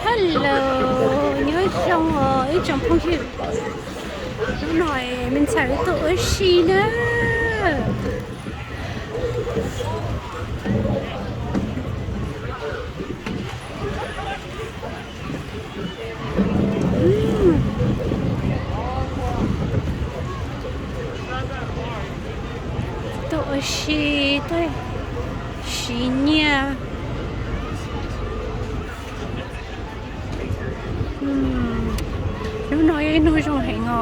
Hello, nyob zoo os ib tsoom phooj ywg. Hnub no me ntxhais wb tuaj ua si na. Tuaj ua si, tuaj siv nyiaj. Hnub no yog ib hnub zoo heev os,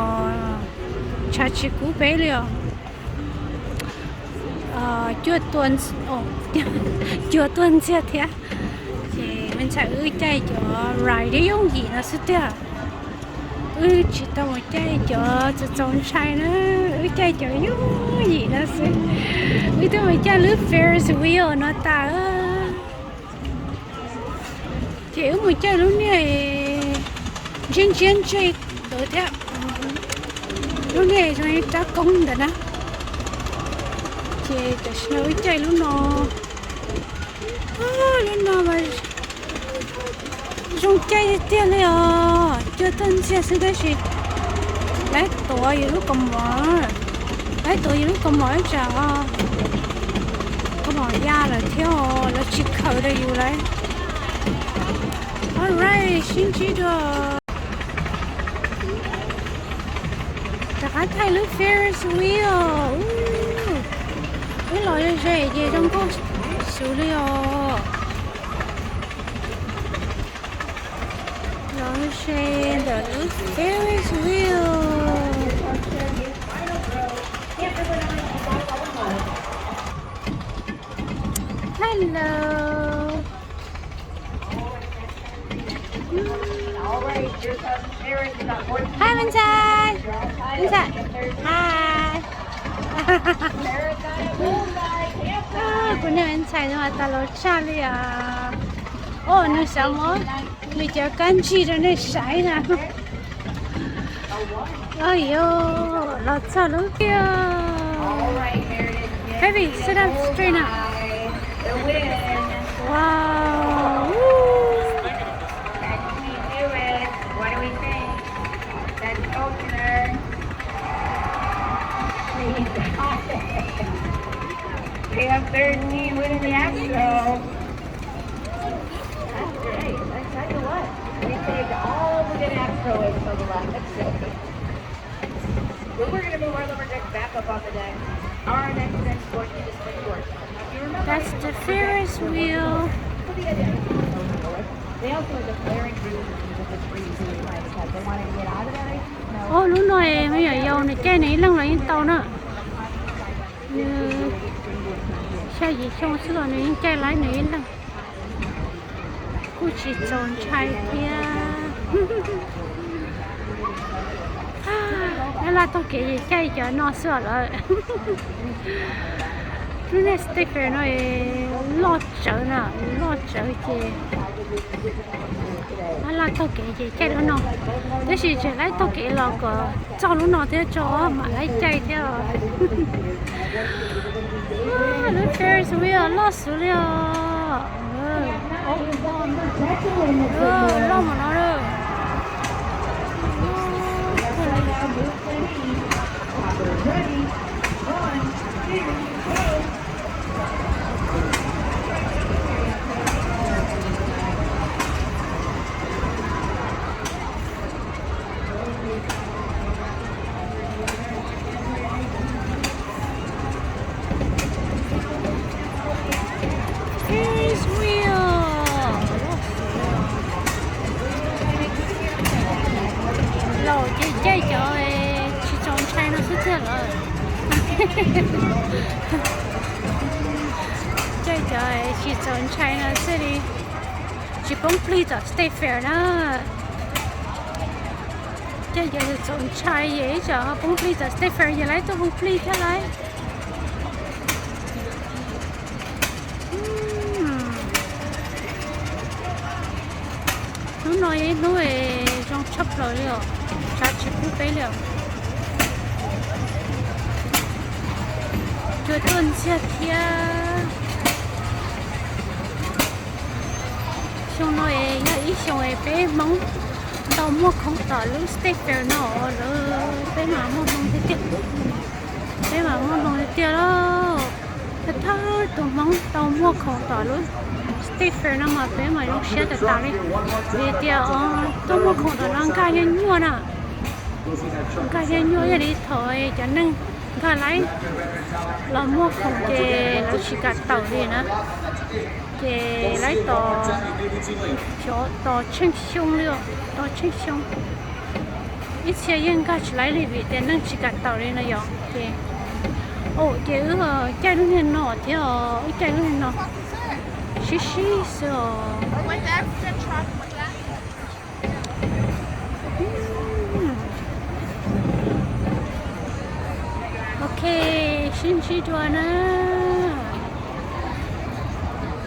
tshav tsis kub peb li os. Cua tuaj ntxiag thiab. Ces me ntxhais wb caij cov ride yooj yim no xwb tiag. Wb tsis tau mus caij cov txaus txaus ntshai na, wb caij cov yooj yim no xwb. Wb twb mus caij lub Ferris wheel no tas. Ces wb mus caij lub niag ntsiab ntsiab ntseg ntawd thiab. Lub niag zoo li rab koob ntawd na. Ces tam sim no wb caij lub no. Lub no mas zoo caij tiag tiag li os, cua tuaj ntxiag xwb tab sis lawv tuav yus lub kaus mom, lawv tuav yus lub kaus mom ib tsam kaus mom ya lawm thiab os, lawv tsis khaws rau yus lawm. Alright, sib ntsib dua. Rov qab thaij lub Ferris wheel. Wb los ze ze ces zoo nkauj xwb li os. Los ze ntawm lub Ferris wheel. Hello. Hi, me ntxhais. Me ntxhais. Hi. Kuv niag me ntxhais no tas los tshaj li os. Os, nws xav muab nws cov kab ntsig rau nej saib na. Oj, yog los txog lub tiag. Baby, sit up straight now. Wow. Can she do it? What do we think? That's Faulkner. She's got it. We have thirteen winning the Astro. That's great. I tell you what, we saved all the good Astro eggs on the last episode. But we're going to move our lumberjacks back up on the deck. Our next event is going to be the springboard. That's the Ferris wheel. They also have the flaring room with the trees inside because they want to get out of that icy snow. Oj, lub no me nyuam yaus nws caij nws ib leeg los yeej tau na. Nws xya yim xyoo xwb los nws yeej caij laib nws ib leeg. Kuj tsis txaus ntshai thiab. Ab laj taug kev ces caij cov no xwb lawm. Lub niag State Fair no loj tsawv na, loj tsawv ces ab laj taug kev ces caij lub no. Tab sis tseem laib taug kev los kom txog lub no thiab tso mam laib caij thiab. Lub Ferris wheel loj xwb li os. Loj mas no. Ferris wheel. Laus ces caij cov tsis txaus ntshai no xwb tiag lawm. Caij cov tsis txaus ntshai no xwb li. Tsis poob plig tom State Fair na. Caij cov txaus ntshai ces ib tsam poob plig tom State Fair ces laib tuaj hu plig thiab lauj. Hnub no yog ib hnub zoo tshaj plaws li os, tshav tsis kub peb li os. Cua tuaj ntxiag thiab. Xyoo no es yog ib xyoo es peb Hmoob tau muaj khoom tom lub State Fair no lawm, peb mam muaj hmoo tiag tiag, peb mam muaj hmoo tiag tiag lauj. Thawj thawj tus Hmoob tau muaj khoom tom lub State Fair no mas peb mam zoo siab tas tas li, vim tias tuaj muaj khoom tom no nkag nyuaj nyuaj na, nkag nyuaj nyuaj ib yam li thaum cov neeg nkag laib los muaj khoom ces lawv tsis kam tawm li na, ces laib tos, tos tsheej xyoo li, tos tsheej xyoo. Ib txhia yeej nkag tsis laib li vim tias neeg tsis kam tawm li no yom. Ces, ces wb caij lub niag no thiab os, wb caij lub niag no sib sib xwb os. Ok, sib ntsib dua na.